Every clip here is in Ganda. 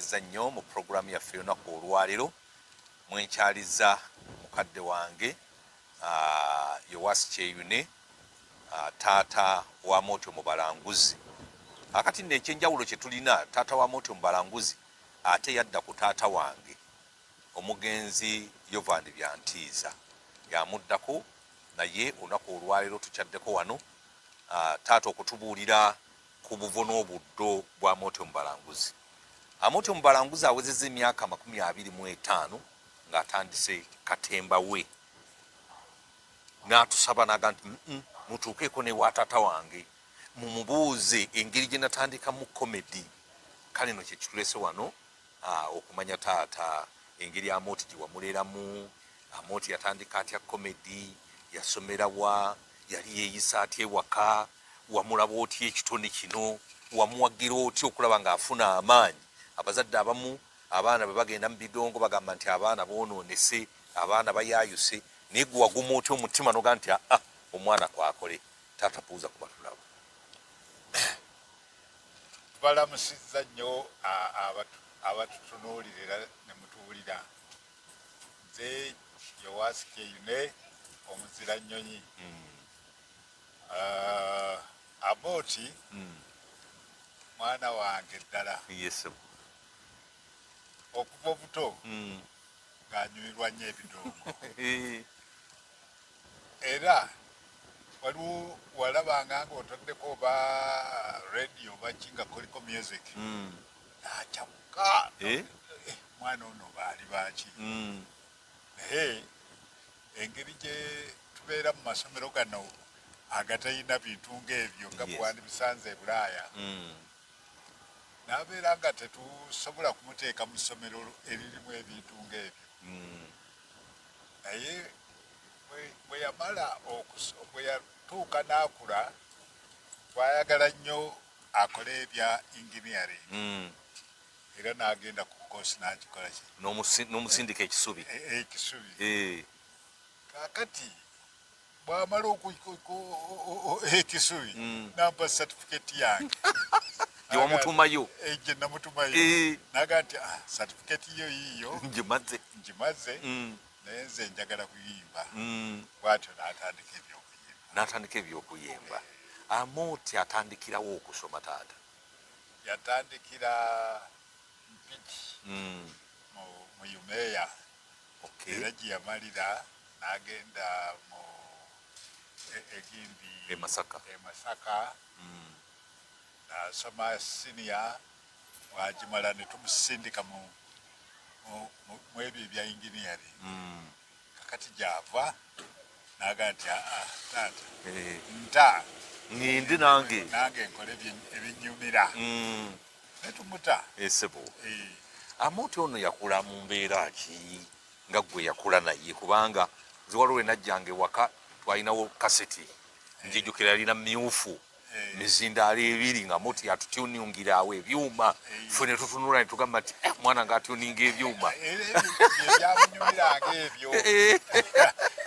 Nkwaniriza nnyo mu pulogulaamu yaffe y'olunaku olwaleero mwenkyaliza mukadde wange Yowasi Kyeyune, taata wa Amooti Omubalanguzi. Akati nno ekyenjawulo kye tulina, taata wa Amooti Omubalanguzi ate yadda ku taata wange omugenzi Yovan Byantiiza yamuddako, naye olunaku olwaleero tukyaddeko wano taata okutubuulira ku buvo n'obuddo bwa Amooti Omubalanguzi. Amooti Omubalanguzi awezezza emyaka 25 ng'atandise katemba we, n'atusaba n'aga nti mutuukeeko ne wa taata wange mumubuuze engeri gye natandikamu komedi. Kale no kye kitulese wano okumanya taata engeri Amooti gye wamuleramu, Amooti yatandika atya komedi, yasomera wa, yali yeeyisa atya ewaka, wamulaba otya ekitone kino, wamuwagira otya okulaba ng'afuna amaanyi. Abazadde abamu abaana bwe bagenda mu bidongo bagamba nti abaana boonoonese, abaana bayaayuse, naye gwe waguma otya omutima n'ogamba nti aa omwana kwakole. Taata buuza kuba tulaba. Tubalamusizza nnyo abatutunuulira era ne mutuwulira. Nze Yowasi Kyeyune omuzira nnyonyi. Amooti mwana wange ddala. Yes. Okuva obuto ng'anyumirwa nnyo ebidongo. Era waliwo walabanga ng'otaddeko oba radio oba ki nga kuliko music n'acamuka, mwana ono baali baaki. Naye engeri gye tubeera mu masomero gano agatalina bintu ng'ebyo nga bwewandibisanze e Bulaaya, n'abeera nga tetusobola kumuteeka mu ssomero eririmu ebintu ng'ebyo. Naye bwe yamala bwe yatuuka n'akula, twayagala nnyo akole ebya engineering. Era n'agenda ku course n'agikola ki, n'omusindika ekisubi. Ekisubi. Kaakati bw'amala ekisubi nampa certificate yange. Gye wamutumayo. Gye namutumayo. Naga nti certificate yo yiiyo. Ngimaze. Ngimaze, naye nze njagala kuyimba. Bw'atyo n'atandika ebyokuyimba. N'atandika ebyokuyimba. Amooti atandikirawo okusoma taata? Yatandikira Mpigi mu UMEA. Era gye yamalira n'agenda mu egindi e Masaka. E Masaka n'asoma senior, bw'agimala ne tumusindika mu ebyo ebya engineering. Kakati gy'ava n'aga nti aa taata, nta ngende nange nange nkole ebinnyumira, ne tumuta. Esebo Amooti ono yakula mu mbeera ki nga gwe yakula naye? Kubanga nze waliwo lwe najjanga ewaka twalinawo kaseti, njijukira yalina myufu, mizindaalo ebiri, nga Amooti yatutuningira awo ebyuma, ffe ne tutunula ne tugamba nti mwana ng'atuninga ebyuma. Byamunyumiranga ebyo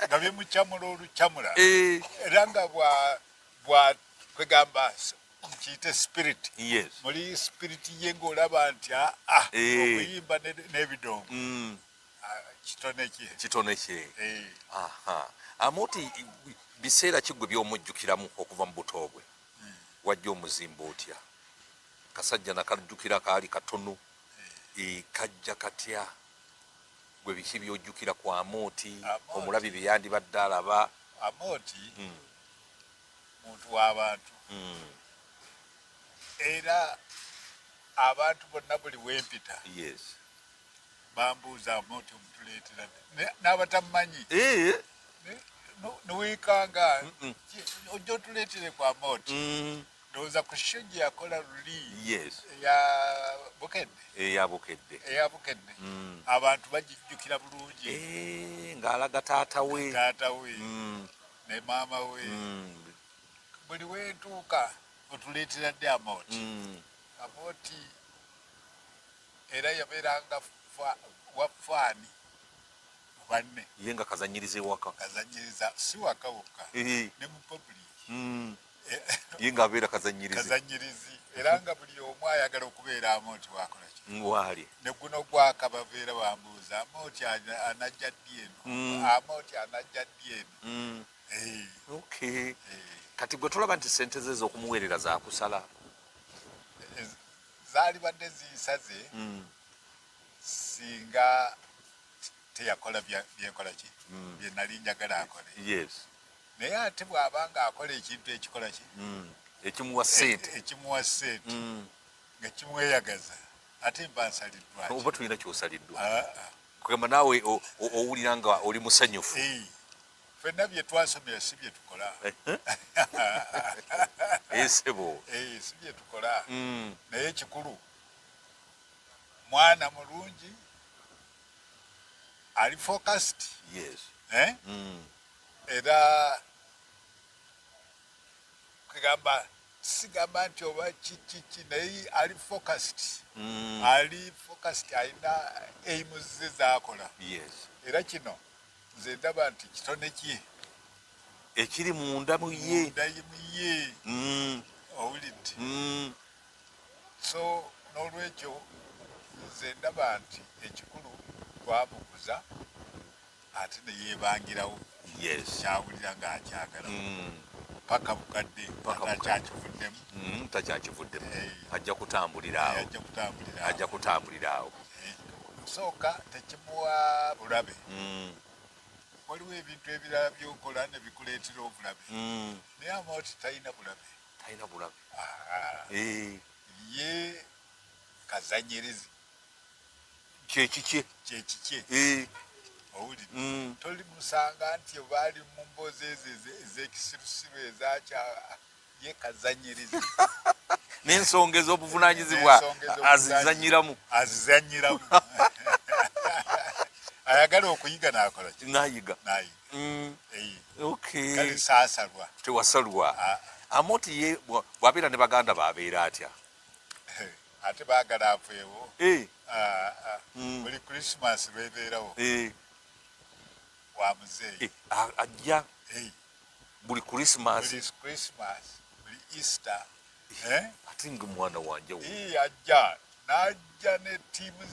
nga bimukyamula olukyamula, era nga bwa kwegamba nkiyite spirit. Muli spirit ye ng'olaba nti aa okuyimba n'ebidongo kitone kye. Kitone kye. Amooti biseera ki gwe by'omujjukiramu okuva mu buto bwe? Wajja omuzimba otya? Kasajja nakajjukira kaali katono, kajja katya? Gwe biki by'ojjukira ku Amooti omulabi bye yandibadde alaba? Amooti muntu w'abantu, era abantu bonna buli wempita bambuuza Amooti omutuleetera, n'abatamumanyi niweekanga ojja otuleetere ku Amooti. Ndowooza ku show gye yakola luli eya Bukedde. Eya Bukedde. Eya Bukedde, abantu bagijjukira bulungi. Ng'alaga taata we. Taata we ne maama we. Buli wentuuka otuleetera ddi Amooti? Amooti era yabeeranga wa fun mu banne. Ye nga kazanyiriza ewaka. Kazanyiriza si waka wokka, ne mu public. Ye ng'abeera kazannyirizi. Kazannyirizi era nga buli omu ayagala okubeera Amooti wakola ki? Waali. Ne guno gwaka babeera bambuuza Amooti anajja ddi eno? Amooti anajja ddi eno? Okay. Kati gwe tolaba nti ssente ze ez'okumuweerera zakusala? Zaalibadde zinsaze singa teyakola byenkola ki bye nali njagala akole. Naye ate bw'aba ng'akola ekintu ekikola ki ekimuwa ssente, ekimuwa ssente nga kimweyagaza, ate mba nsaliddwa. Oba tulina kyosaliddwa kugamba naawe owulira nga oli musanyufu. Ffenna bye twasomera si bye tukola. Esebo. Si bye tukola. Naye ekikulu mwana mulungi, ali focused. Eh? Era kugamba sigamba nti oba kikiki, naye ali focused. Ali focused, alina aims ze zakola. Era kino nze ndaba nti kitone kye ekiri munda mu ye. Munda mu ye. Owulidde? So n'olwekyo nze ndaba nti ekikulu twamukuza ate ne yeebangirawo. Kyawulira ng'akyagala paka bukadde. Paka bukadde. Atakyakivuddemu. Takyakivuddemu. Ajja kutambulira awo. Ajja kutambulira awo. Ajja kutambulira awo. Okusooka tekimuwa bulabe. Waliwo ebintu ebirala byokola ne bikuleetera obulabe. Naye Amooti talina bulabe. Talina bulabe. Ye kazanyirizi. Kyekikye. Kyekikye. Owulidde? Toli musanga nti oba ali mu mboozi ezo ez'ekisirusiru ezakya, ye kazanyirizi. N'ensonga ez'obuvunaanyizibwa N'ensonga ez'obuvunaanyizibwa. Azizanyiramu. Azizanyiramu. Ayagala okuyiga n'akola ki? N'ayiga. N'ayiga. Kale saasalwa. Tewasalwa. Ah. Amooti ye bw'abeera ne baganda baabeera atya? Ate baagala aveewo. Ah, ah. Buli Christmas lwebeerawo wa muzeeyi. Ajja buli Christmas. Buli Christmas, buli Easter. Eh? Ate nga mwana wanjawulo. Ajja n'ajja ne ttiimu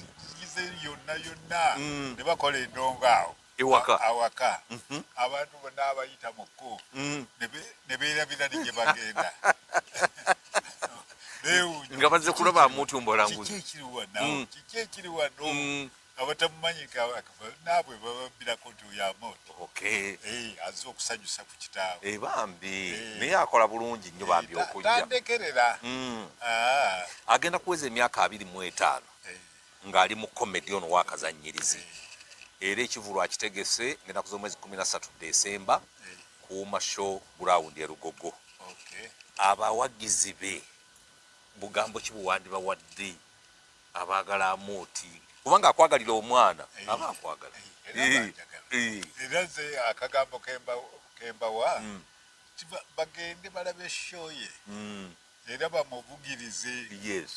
ze yonna yonna ne bakola endongo awo. Ewaka. Awaka. Abantu bonna abayita mu kkubo ne beerabira ne gye bagenda. Beewuunya. Nga bazze kulaba Amooti omubalanguzi. Kiki ekiri wano? Kiki ekiri wano? Abatamumanyi naabwe bababbirako nti oyo Amooti. Azze okusanyusa ku kitaawe. Bambi. Naye akola bulungi nnyo bambi okujja. Tandekerera. Ah. Agenda kuweza emyaka 25 ng'ali mu comedy ono w'akazannyirizi. Era ekivvulu akitegese ng'ennaku z'omwezi 13 Desemba ku Show Ground e Lugogo. Abawagizi be bugambo ki buwandibawadde abaagala Amooti? Kubanga akwagalira omwana aba akwagala. Era banjagala. Era nze akagambo kembawa bagende balabe show ye. Era bamuvugirize.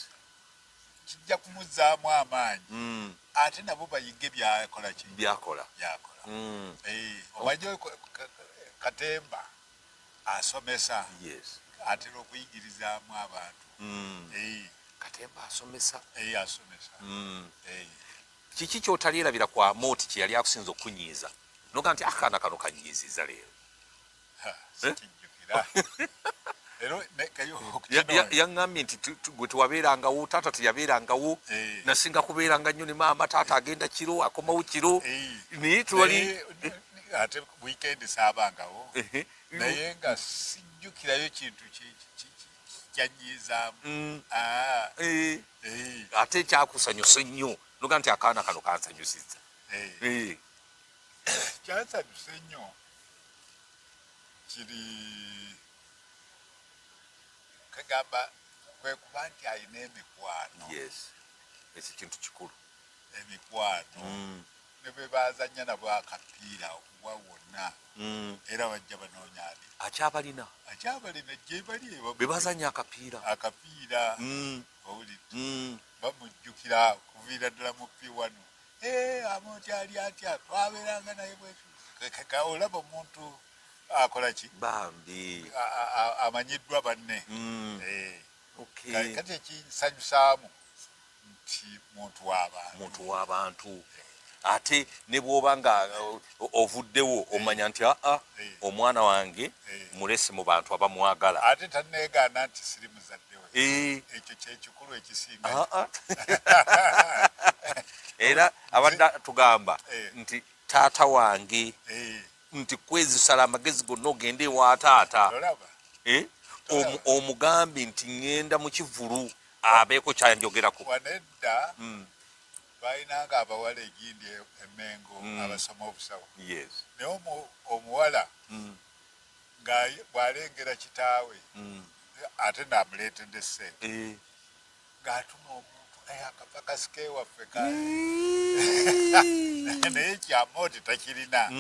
Kijja kumuzzaamu amaanyi. Ate nabo bayige byakola ki? Byakola. Byakola. Omanyi Katemba asomesa. Atera okuyigirizaamu abantu. Katemba asomesa. Asomesa. Kiki ky'otalyerabira ku Amooti kye yali akusinza okunyiiza? Noga nti akaana kano kanyiiziza leero. Sikijjukira. Era Yaŋŋambye nti gwe tewabeerangawo, taata teyabeerangawo, nasinga kubeeranga nnyo ne maama, taata agenda kiro, akomawo kiro. Naye tewali Ate weekend saabangawo. Naye nga sijjukirayo kintu kyanyiizaamu. Ate kyakusanyusa ennyo noga nti akaana kano kansanyusizza. Kyansanyusa ennyo kiri kagamba kwe kuba nti alina emikwano. Yes, ekyo kintu kikulu. Emikwano ne bwe bazannya nabo akapiira wa wonna era bajja banoonya ani? Akyabalina. Akyabalina gye bali. Bwe bazannya akapiira. Akapiira. Owulidde? Bamujjukira kuviira ddala mu P1. Amooti ali atya, twabeeranga naye bwetu. Olaba omuntu Akola ki? Bambi. Amanyiddwa banne. Kati ekinsanyusaamu nti muntu w'abantu. Muntu w'abantu. Ate ne bw'oba nga ovuddewo omanya nti aa omwana wange mulese mu bantu abamwagala. Ate tanneegaana nti siri muzadde we. Ekyo kyekikulu ekisinga. Era abadde tugamba nti taata wange nti kwezisala amagezi gonna ogende ewa taata omugambe nti ŋŋenda mu kivvulu abeeko kyanjogerako. Wanedda balinanga abawala egindi emengo abasoma obusawo. Naye omuwala nga bw'alengera kitaawe ate n'amuleetedde ssente ng'atuma omuntu akava kasike waffe naye kyamooti takirina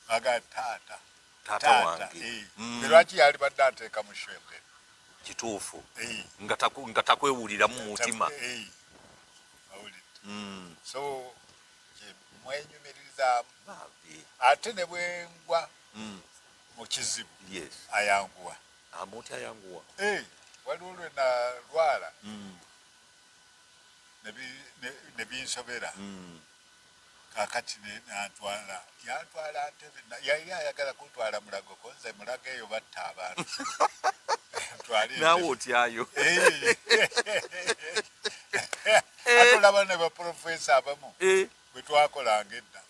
aga taata taata wange. Lwaki yalibadde ateeka mu shwembe? Kituufu nga takwewuliramu mu mutima. So mwenyumiririzaamu ate ne bwengwa mu kizibu ayanguwa. Amooti ayanguwa. Waliwo lwe nalwala ne binsobera. Kakati nantwala yantwala Ntebe, yali ayagala kuntwala Mulago, ko nze Mulago eyo batta abantu. Naawe otyayo. Ate olaba ne baprofesa abamu bwe twakolanga edda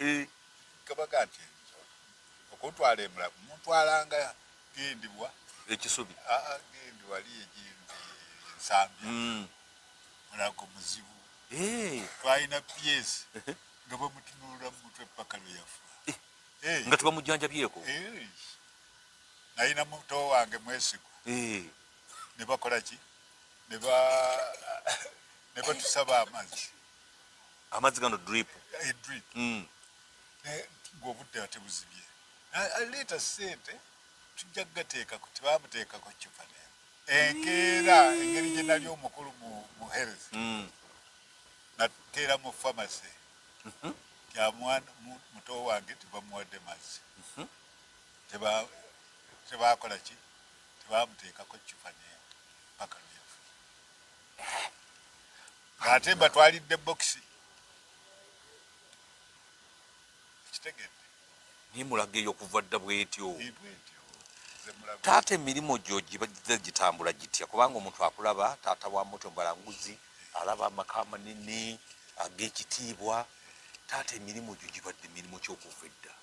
kabaga nti okuntwala emulago muntwalanga gindibwa ekisubi gindi wali egindi Nsambya. Mulago muzibu. Twalina PS nga bamutunulira mu mutwe paka lwe yafa. Nga tebamujjanjabyeko. Nalina muto wange Mwesigu. Ne bakola ki? Ne batusaba amazzi. Amazzi gano drip. Drip. Ng'obudde tebuzibye. Aleeta ssente tujja kugateekako, tebamuteekako cupa n'emu. Enkeera engeri gye nali omukulu mu health. Nakeera mu pharmacy. Mwana muto wange tebamuwadde mazzi. Tebakola ki? Tebamuteekako cupa n'emu paka lwe yafa. Ng'ate mbatwalidde bokisi. Kitegedde. Naye Mulago eyo okuva dda bwetyo. Taata emirimu gyo gitambula gitya? Kubanga omuntu akulaba taata wa Moto Mubalanguzi alaba amaka amanene ag'ekitiibwa. Taata emirimu gyo gibadde mirimu ky'okuva edda.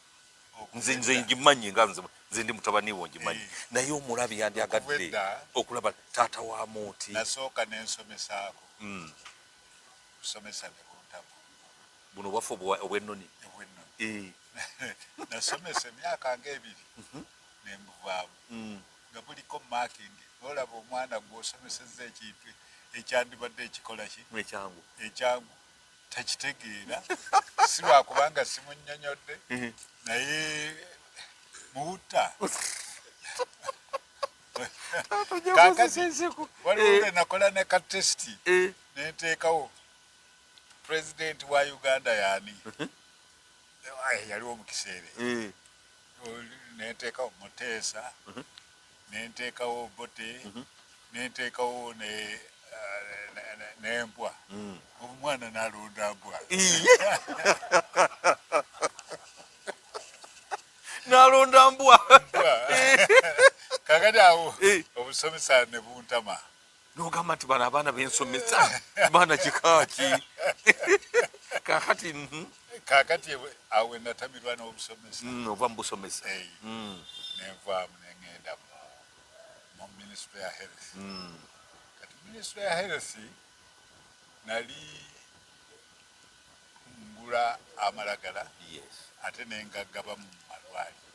Nze ngimanyi nga nze ndi mutabani wo ngimanyi. Naye omulabi yandyagadde okulaba taata wa Mooti. Nasooka ne nsomesaako. Kusomesa ne kuntama. Buno bwaffe obw'ennoni. Obw'ennoni. Nasomesa emyaka ng'ebiri ne mbuvaamu. Nga buliko marking. Olaba omwana gw'osomesezza ekintu ekyandibadde ekikola ki? Ekyangu. Ekyangu. Takitegeera. Si lwakubanga simunnyonnyodde naye muwutta. Kaakati waliwo lwe nakola ne ka test ne nteekawo pulezidenti wa Uganda yaani yaliwo mu kiseera ne nteekawo Muteesa, ne nteekawo Obote, ne nteekawo n'embwa. Omwana n'alonda mbwa. N'alonda mbwa. Kaakati awo obusomesa ne buntama. N'ogamba nti bano abaana bensomesa baana kika ki? Kaakati kaakati awo natamirwa n'obusomesa. Ova mu busomesa. Nenvaamu ne ŋŋenda mu ministry ya health. Kati ministry ya health nali ngula amalagala ate ne ngagaba mu malwaliro.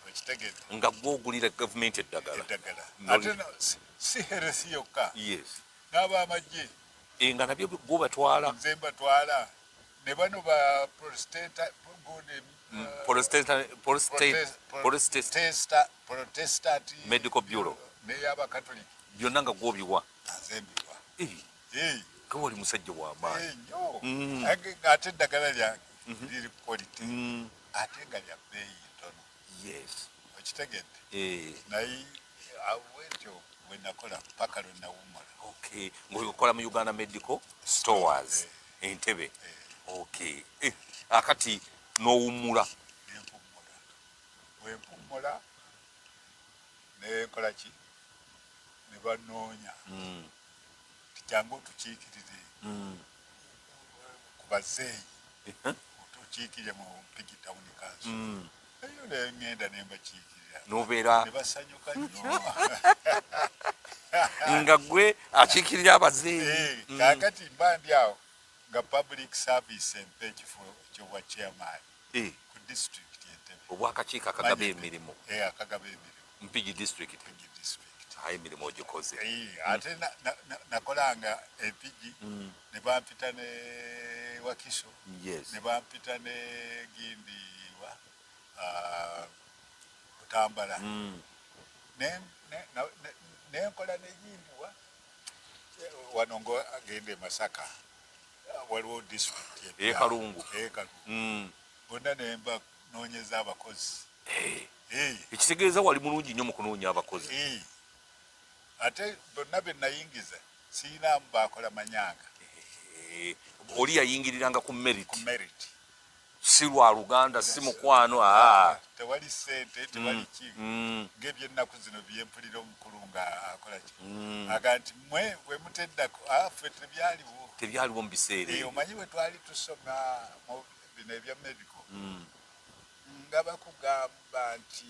Okitegedde? Nga gw'ogulira gavumenti eddagala. Eddagala. Ate si health yokka. N'abamagye. Nga nabyo gw'obatwala. Nze mbatwala. Ne bano ba Protestant Medical Bureau n'ey'Abakatoliki. Byonna nga gw'obiwa. Nze mbiwa. Nga wali musajja w'amaanyi. Nnyo. Ate eddagala lyange liri quality. Ate nga lya bbeeyi ntono. Okitegedde? Naye bwentyo bwe nakola paka lwe nawummula. Okay, ng'okola mu Uganda Medical Stores Entebbe. Okay, akati n'owummula? Nempummula. Bwe mpummula nenkola ki, ne banoonya ti jangu otukiikirire ku bazeeyi, otukiikirire mu Mpigi Town Council. Eyo nengenda nembakiikirira. Nobeera Ne basanyuka nnyo. Nga gwe akiikirira abazeeyi. Kaakati mba ndi awo nga public service empa ekifo kyobwa chairman ku district Entebbe. Obwakakiiko akagaba emirimu. Akagaba emirimu. Mpigi District. Mpigi District. Aye emirimu ogikoze. Ate nakolanga Empigi, ne bampita ne Wakiso, ne bampita ne gindi wa Butambala. Nenkola ne gindi wa wano ngo agenda e Masaka, waliwo district. E Kalungu. E Kalungu. Bonna nemba noonyeza abakozi. Ekitegeeza wali mulungi nnyo mu kunoonya abakozi. Ate bonna be nayingiza siyinaamu bakola manyanga. Oli yayingiriranga ku merit? Ku merit. Si lwa luganda, si mukwano, aa. Tewali sente, tewali ki, ng'ebyennaku zino byempulira omukulu nga akola ki, aga nti mwe bwe muteddako, ffe tebyaliwo. Tebyaliwo mu biseera ebyo. Omanyi bwe twali tusoma mu bino ebya medical, nga bakugamba nti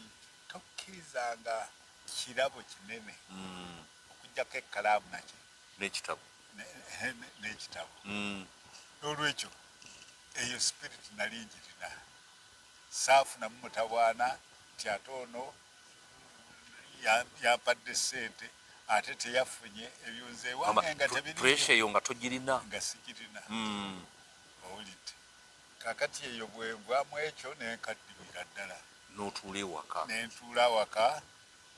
tokkirizanga kirabo kinene okugjako ekkalaamu naki n'ekitabo. N'ekitabo. N'olwekyo eyo spirit nali njirina, saafunamu mutawaana nti ate ono yampadde sente ate teyafunye ebyo, nze ewange nga tebiriyo. Pressure eyo nga togirina? Nga sigirina. Owulidde? Kakati eyo bwenvaamu ekyo nenkaddibwira ddala. N'otuula ewaka. Nentuula awaka.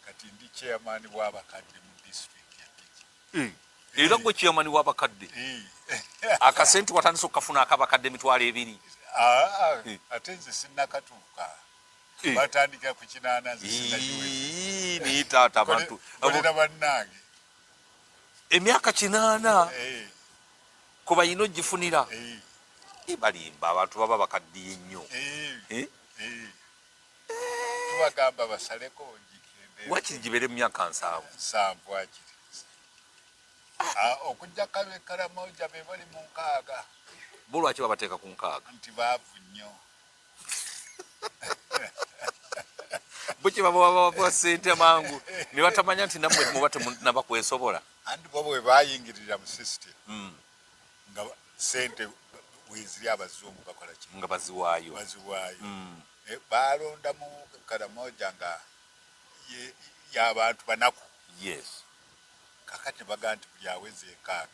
Kati ndi chairman w'abakadde mu district ya Mpigi. Era gwe chairman w'abakadde? Akasente watandise okukafuna ak'abakadde 20,000? Ah, ate nze sinnakatuuka. Batandikira ku 80, nze sinnagiweza. Ii, naye taata, abantu Kolera bannange. Emyaka 80 kwe balina ogifunira. Balimba, abantu baba bakaddiye nnyo. Eh. Tubagamba basaleko gikende. Wakiri gibeere mu myaka 70. 70 wakiri. Okujjako ab'e Karamoja be bali mu 60. Bo lwaki babateeka ku 60? Nti baavu nnyo. Bo kye baba babawa ssente mangu ne batamanya nti nammwe muba temunnaba kwesobola. Anti bo bwe bayingirira mu system nga sente weziri, abazungu bakola ki? Nga baziwaayo. Baziwaayo. Balondamu Karamoja nga y'abantu banaku. Kakati bagaa nti buli aweza 60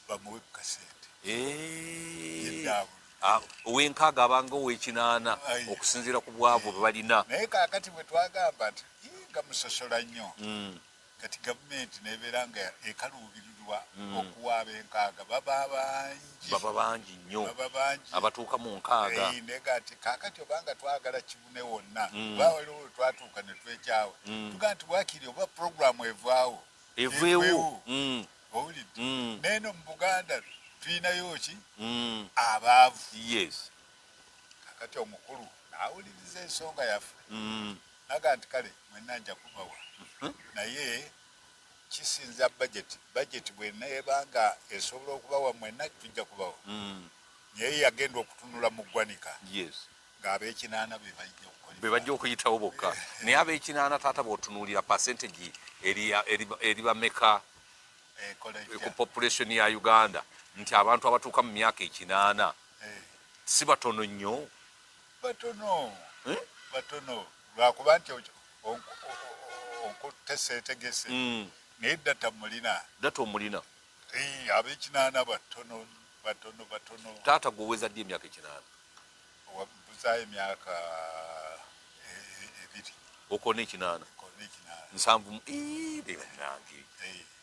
bamuwe ku kasente. Yeddaabulu. Ah, ow'enkaaga abanga ow'ekinaana okusinziira ku bwavu bwe balina. Naye kaakati bwe twagamba nti, "Ii, nga musosola nnyo," kati gavumenti nebeera nga ekaluubirirwa okuwa ab'enkaaga, baba bangi. Baba bangi nnyo. Baba bangi. Abatuuka mu 60. Nega nti kaakati obanga twagala kibune wonna, oba waliwo we twatuuka ne twekyawa, tugaa nti wakiri oba puroguramu evaawo. Eveewo. Owulidde? Neeno mu Buganda tulinayo ki? Abaavu. Kakati omukulu n'awuliriza ensonga yaffe, naga nti kale mwenna nja kubawa, naye kisinza budget. Budget bweneeba nga esobola okubawa mwenna, tujja kubawa. Naye yagenda okutunula mu ggwanika ng'ab'ekinaana be bajja okukola. Be bajja okuyitawo bokka. Naye ab'ekinaana, taata, bw'otunuulira percentage eri bameka Ekola ku etya? population ya Uganda, nti abantu abatuuka mu myaka 80 si batono nnyo? Batono. Eh? Batono, lwakuba nti onkutte seetegese, naye data mulina. Data omulina. Ab'ekinaana batono, batono, batono. Taata, gwe oweza ddi emyaka 80? Wabuzaayo emyaka 2. Okona 80? Kona 80. 70 mu. Ii, bannange,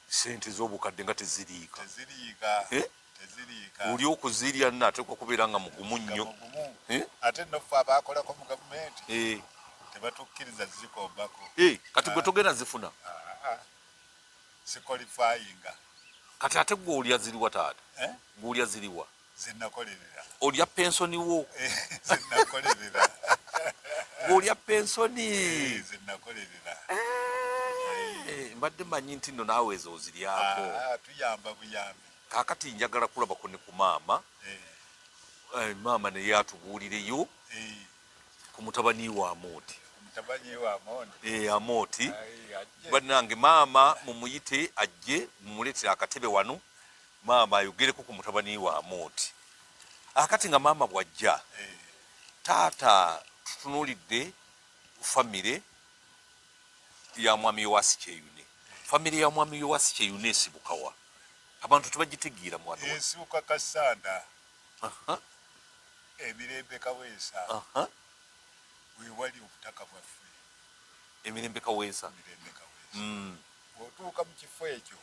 sente z'obukadde nga teziriika. Teziriika. Eh? Teziriika. Oli okuzirya nno ateekwa kubeera nga mugumu Nga nnyo. mugumu. Eh? Ate nno ffe abakolako mu gavumenti, Tebatukkiriza zikombako. Kati gwe togenda zifuna? Sikolifayinga. Kati ate gwe olya ziriwa taata? Eh? Gwe olya ziriwa? Zinakolerera. Olya pensoni wo? Zinakolerera. Gwe olya pensoni? Zinakolerera. Mbadde manyi nti nno naawe ezo oziryako. Tuyamba buyambi. Kaakati njagala kulabako ne ku maama. Maama naye atubuulireyo ku mutabani wa Amooti. Mutabani wa Amooti. Amooti. Bannange maama mumuyite ajje, mumuleetere akatebe wano, maama ayogereko ku mutabani wa Amooti. Akati nga maama bw'ajja, taata tutunuulidde famire ya mwami Yowasi Kyeyune. Famire ya mwami Yowasi Kyeyune esibukawa? Abantu tebagitegeera mwana. Esibuka Kassanda. Emirembe Kaweesa. Wewali obutaka bwaffe. Emirembe Kaweesa. Emirembe Kaweesa. Bw'otuuka mu kifo ekyo.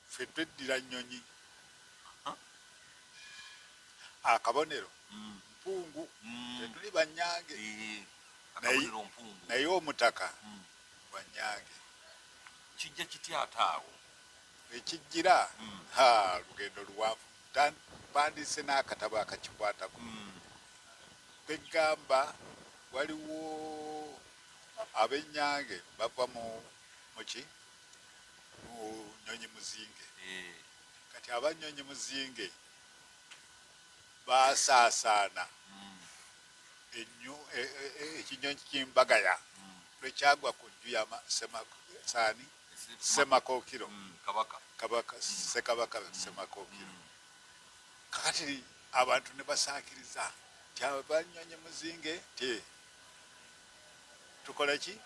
Ffe tweddira nnyonyi. Akabonero mpungu. Tetuli bannyange. Naye omutaka bannyange. Kijja kitya ate awo? Ekijjira lugendo luwanvu. Mpandiise n'akatabo akakikwatako. Kwegamba waliwo ab'ennyange bava mu muki? Mu nnyonyi muzinge. Kati abannyonyi muzinge baasaasaana ekinyonyi ky'embagaya lwekyagwa ku nju ya Ssemakookiro. Kabaka Ssekabaka Ssemakookiro. Kakati abantu ne basaakiriza nti abannyonyi muzinge ti tukola ki?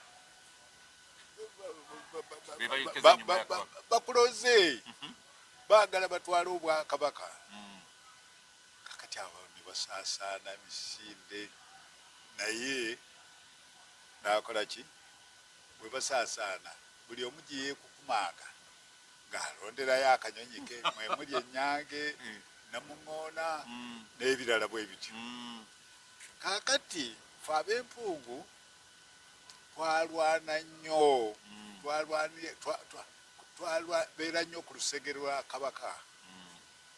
Bakuloze baagala batwale obwakabaka. Kakati abo ne basaasaana emisinde, naye n'akola ki? Bwe basaasaana buli omu gye yeekukumanga ng'alonderayo akanyonyi ke, mwe muli ennyange, namuŋŋoona n'ebirala bwe bityo. Kaakati ffe ab'empungu twalwana nnyo, twalwabeera nnyo ku lusegere lwa Kabaka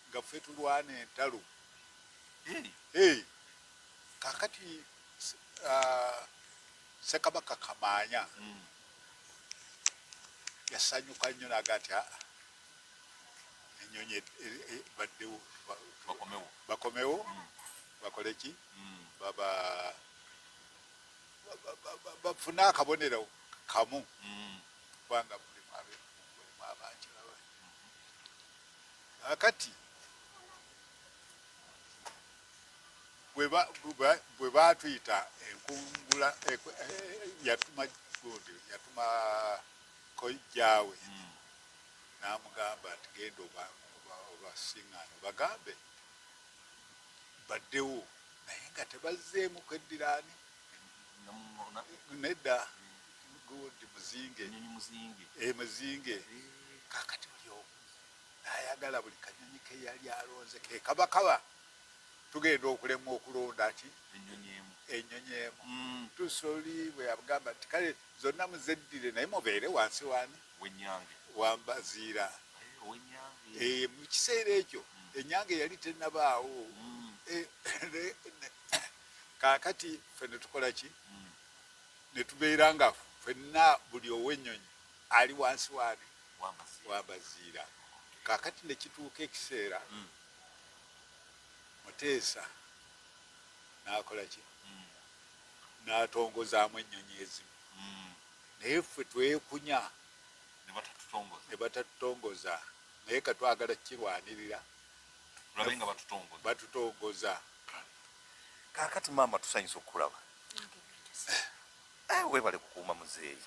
nga ffe tulwana entalo. Kaakati Ssekabaka Kamaanya yasanyuka nnyo n'aga nti ennyonyi baddewo bakomewo bakole ki? Bafune akabonero kamu kubanga mulimu abakiraba. Kaakati bwe baatuyita enkungula yatuma gundi, yatuma kojjaawe n'amugamba nti genda obasiŋŋaane obagambe baddewo, naye nga tebazzeemu kweddiraani nedda gundi muzinge muzinge. Kaakati buli omu n'ayagala buli kanyonyi ke yali alonze ke kabakaba tugenda okulemwa okulonda ki ennyonyi emu. Tusoli bwe yagamba nti kale zonna muzeddire naye mubeere wansi wani wambaziira. Mu kiseera ekyo ennyange yali tennabaawo. Kaakati ffe ne tukola ki? Ne tubeera nga ffenna buli ow'ennyonyi ali wansi wani wambaziira. Kaakati ne kituuka ekiseera Muteesa n'akola ki? N'atongozaamu ennyonyi ezimu. Naye ffe twekunya ne batatutongoza, naye katwagala kirwanirira batutongoza. Kaakati maama tusanyusa okukulaba. Weebale kukuuma muzeeyi.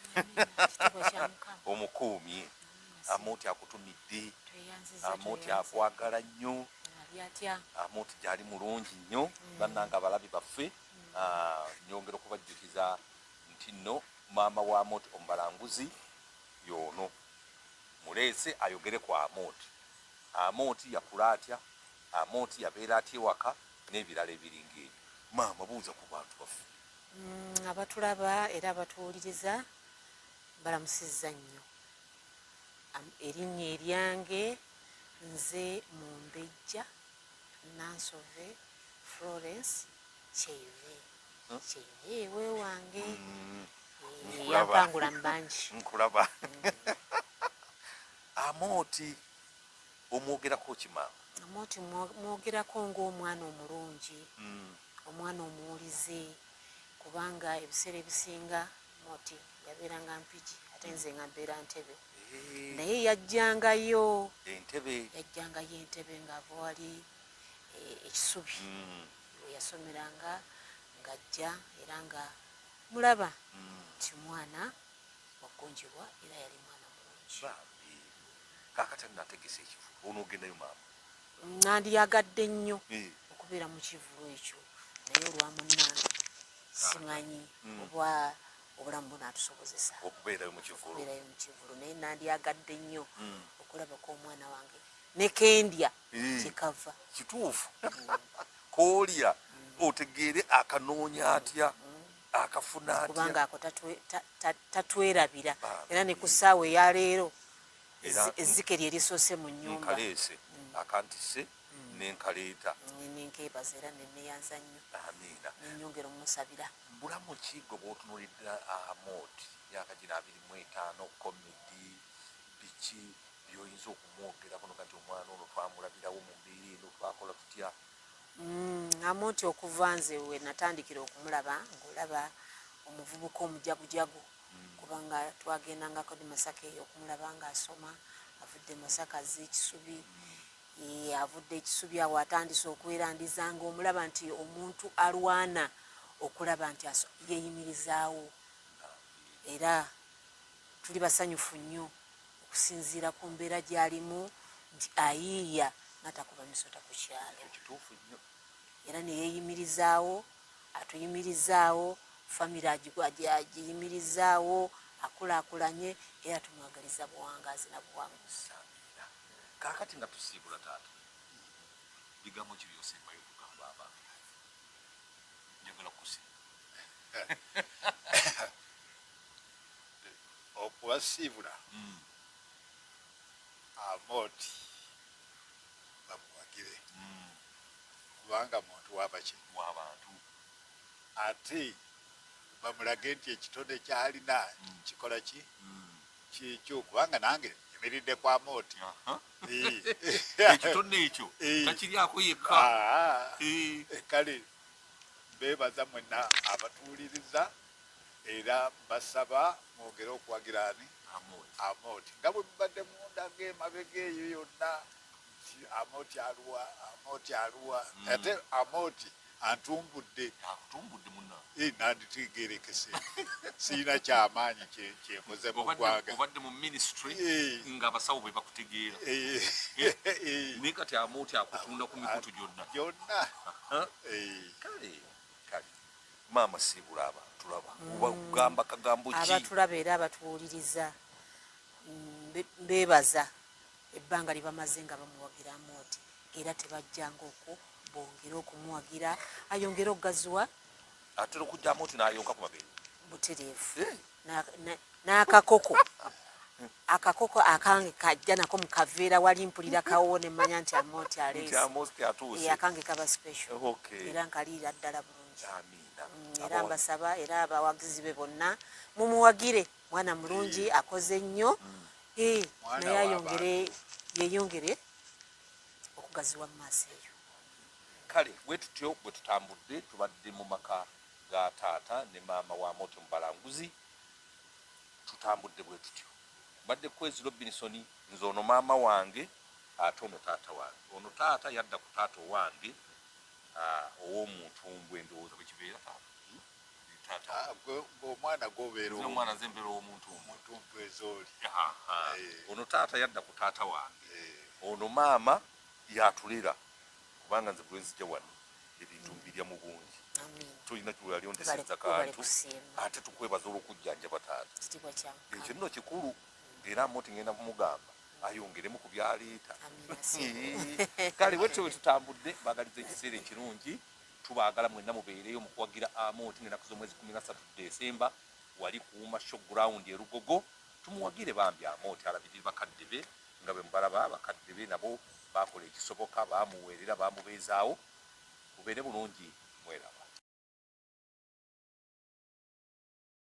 Omukuumi. Amooti akutumidde. Amooti akwagala nnyo. Amooti gyali mulungi nnyo. Bannange abalabi baffe, nyongera okubajjukiza nti nno maama wa Amooti omubalanguzi y'ono. Muleese ayogere ku Amooti. Amooti yakula atya? Amooti yabeera atya ewaka? N'ebirala ebiringa ebyo. Maama buuza ku bantu baffe. Abatulaba era abatuwuliriza balamusizza nnyo. Erinnya eryange nze Mumbejja Nansove Florence Kyeyune. Kyeyune ewe wange. Yampangula mbangi. Nkulaba. Amooti omwogerako ki maama? Amooti mwogerako ng'omwana omulungi, omwana omuwulize, kubanga ebiseera ebisinga Amooti yabeeranga Mpigi ate nze nga mbeera Ntebe. Naye yajjangayo Entebe, yajjangayo Entebe ng'ava wali Ekisubi we yasomeranga ng'ajja, era nga mulaba nti mwana wagonjebwa era yali mwana mulungi. Bambi. Kaakati nategese ekivulu, onoogendayo maama? Nandiyagadde nnyo okubeera mu kivulu ekyo, naye olwa munnange simanyi oba obulamu bunaatusobozesa okubeerayo mu kivulu. Okubeerayo mu kivulu, naye nandyagadde nnyo okulabako omwana wange ne kendya kyekava. Kituufu, koolya otegeere akanoonya atya, akafuna atya. Kubanga ako tatwerabira era ne ku ssaawa eyaleero ezzike lye lisoose mu nnyumba. Nkaleese akantise nenkaleeta. Nenkeebaza era neneyanza nnyo. Amiina. Nenyongera omusabira. Bulamu ki gwe bw'otunuulidde Amooti, myaka gino 25, comedy, biki by'oyinza okumwogerako noga nti omwana ono twamulabirawo mu mbeera eno, twakola tutya? Amooti okuva nze we natandikira okumulaba, ng'olaba omuvubuka omujagujagu, kubanga twagendangako ne Masaka eyo okumulaba ng'asoma, avudde Masaka azze Ekisubi, avudde Ekisubi awo atandise okwerandiza, ng'omulaba nti omuntu alwana okulaba nti yeeyimirizaawo. Era tuli basanyufu nnyo okusinziira ku mbeera gy'alimu nti ayiiya n'atakuba misota ku kyalo. Kituufu nnyo. Era ne yeeyimirizaawo, atuyimirizaawo, famire agiyimirizaawo, akulaakulanye, era tumwagaliza buwangaazi na buwanguzi. Amiina. Kaakati nga tusiibula taata, bigambo ki by'osembayo okugamba abantu? Njagala kusiima. Okubasiibula, Amooti bamuwagire kubanga muntu wabaki? W'abantu. Ate bamulage nti ekitone kyalina kikola ki kikyo, kubanga nange nyimiridde kwa Amooti. Ekitone ekyo takiryako yekka. Kale beebaza mwenna abatuwuliriza, era mbasaba mwongere okuwagira ani? Amooti, nga bwe mubadde mundaga emabega eyo yonna nti Amooti aluwa, Amooti aluwa. Ate Amooti antumbudde. Akutumbudde munna. Nanditegerekese sirina kyamaanyi kyenkoze mu ggwanga. Obadde mu ministry ng'abasawo bwe bakutegeera, naye kati Amooti akutunda ku mikutu gyonna. Gyonna. Kale kale maama, siibula abantu, tulaba oba kugamba kagambo ki? Abatulaba era abatuwuliriza, mbeebaza ebbanga lye bamaze nga bamuwagira Amooti, era tebajjanga okwo, bongere okumuwagira ayongere okugaziwa. Atera okujja Amooti n'ayonka ku mabeere. Butereevu. N'akakoko, akakoko akange kajja nako mukaveera wali, mpulira kawo ne mmanya nti Amooti nti aleese. Amooti atuuse. Akange kaba special. Era nkaliira ddala bulungi. Amiina. Era mbasaba era abawagizi be bonna mumuwagire, mwana mulungi, akoze nnyo. Mwana naye wa ayongere yeyongere okugaziwa mu maaso eyo. Kale bwe tutyo bwe tutambudde, tubadde mu maka ga taata ne maama wa Amooti Omubalanguzi, tutambudde bwe tutyo. Mbadde Kwezi Robinson, nze ono maama wange ate ono taata wange. Ono taata yadda ku taata owange ow'omuntumbwe, ndowooza bwe kibeera taata. Taata Ng'omwana gwobeera nze omwana, nze mbeera ow'omuntumbwe. Omuntumbwe ezooli. Ono taata yadda ku taata wange. Ono maama yatulera, kubanga nze bwe nzija wano ebintu mbirya mu bungi. Amiina. Tolina kiwali ondeseza Webale kantu. Kusiima. Ate tukwebaza olw'okujjanjaba taata. Kitiibwa kya Ekyo Mukama. nno kikulu, era Amooti ngenda kumugamba ayongeremu ku byaleeta. Amiina, ssebo. Kale bwetyo bwe tutambudde, bagaliza ekiseera ekirungi. Tubaagala mwenna mubeereyo mu kuwagira Amooti ng'ennaku z'omwezi 13 Desemba wali ku Uma Show Ground e Lugogo. Tumuwagire bambi Amooti alabirire bakadde be nga bwe mubalaba. Bakadde be nabo baakola ekisoboka, baamuweerera, baamubeezaawo. Mubeere bulungi, mweraba.